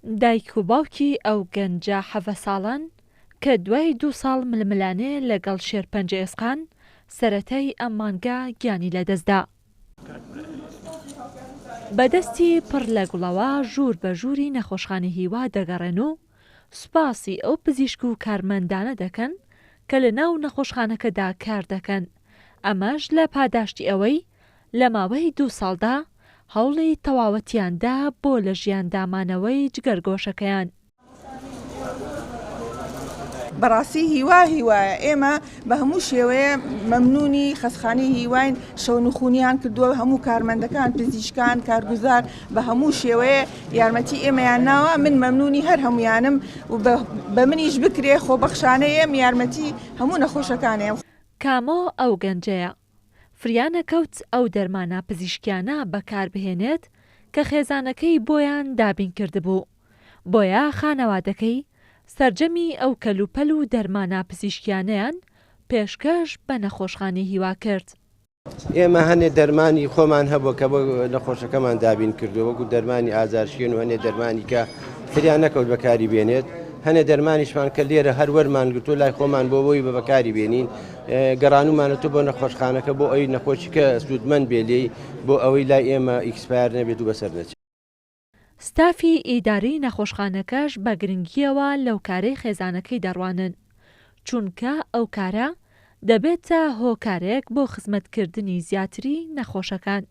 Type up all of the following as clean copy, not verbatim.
دایک و باوکی ئەو گەنجە حەڤە ساڵان کە دوای دوو ساڵ ململانێ لەگەڵ شێرپەنجە ئێسقان، سەرەتای ئەم مانگە گیانی لەدەستدا. بە دەستی پڕ لە گوڵەوە ژوور بە ژووری نەخۆشخانەی هیوا دەگەڕێن و سوپاسی ئەو پزیشک و کارمەندانە دەکەن کە لە ناو نەخۆشخانەکەدا کار دەکەن، ئەمەش لە پاداشتی ئەوەی لە ماوەی دوو ساڵدا هەوڵی تەواوەتیان دا بۆ لە ژیاندا مانەوەی جگەرگۆشەکەیان. بەڕاستی هیوا هیوایە ئێمە بە هەموو شێوەیە مەمنونی خەسخانەی هیواین شەونخونیان کردووە هەموو کارمەندەکان پزیشکان کارگوزار بە هەموو شێوەیە یارمەتی ئێمەیان ناوە من مەمنونی هەر هەمویانم و بە منیش بکرێ خۆبەخشانەیەم یارمەتی هەموو نەخۆشەکانەیەم. کامۆ ئەو گەنجەیە فریا نەکەوت ئەو دەرمانە پزیشکیانە بەکاربهێنێت کە خێزانەکەی بۆیان دابینکردبوو، بۆیە خانەوادەکەی سەرجەمی ئەو کەلوپەل و دەرمانە پزیشکیانەیان پێشکەش بە نەخۆشخانەی هیوا کرد. ئێمە هەنێ دەرمانی خۆمان هەبووە کە بۆ نەخۆشەکەمان دابین کردووە، وەکو دەرمانی ئازارشکێن و هەنێ دەرمانی کە فریا نەکەوت بەکاری بێنێت، هەنێ دەرمانیشمان کە لێرە هەر وەرمان گرتووە لای خۆمان بۆ بۆی بە بەکاری بێنین، گەڕانومانەتەوە بۆ نەخۆشخانەکە بۆ ئەوی نەخۆشیکە سوودمەند بێ لێی بۆ ئەوەی لای ئێمە expire نەبێت و بەسەر نەچێت. ستافی ئیداری نەخۆشخانەکەش بە گرنگییەوە لەو کارەی خێزانەکەی دەڕوانن، چونکە ئەو کارە دەبێتە هۆکارێک بۆ خزمەتکردنی زیاتری نەخۆشەکان.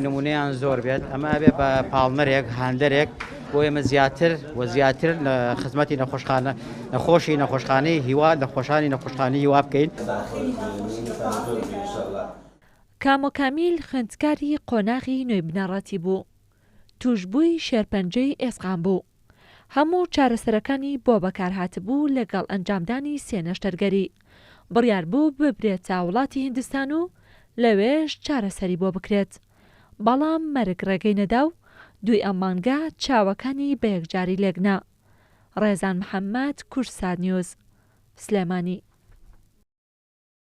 نمونەیان زۆر بێت ئەمە ئەبێ بە پاڵنەرێک هاندەرێک بۆ ئێمە زیاتر و زیاتر لە خزمەتی نەخۆشخانە نەخۆشی نەخۆشخانەی هیوا نەخۆشانی نەخۆشخانەی هیوا بکەین. کامۆ کامیل خوێندکاری قۆناغی نۆی بنەڕەتی بوو، تووشبووی شێرپەنجەی ئێسقان بوو. هەموو چارەسەرەکانی بۆ بەکارهاتبوو لەگەڵ ئەنجامدانی سێ نەشتەرگەری، بڕیاربوو ببرێتە وڵاتی هیندستان و لەوێش چارەسەری بۆ بکرێت، بەڵام مەرگ ڕێگەی نەدا و دووی ئەم مانگە چاوەکانی بەیەکجاری لێکنا. ڕێزان محەمەد، کوردسات نیوز، سلێمانی.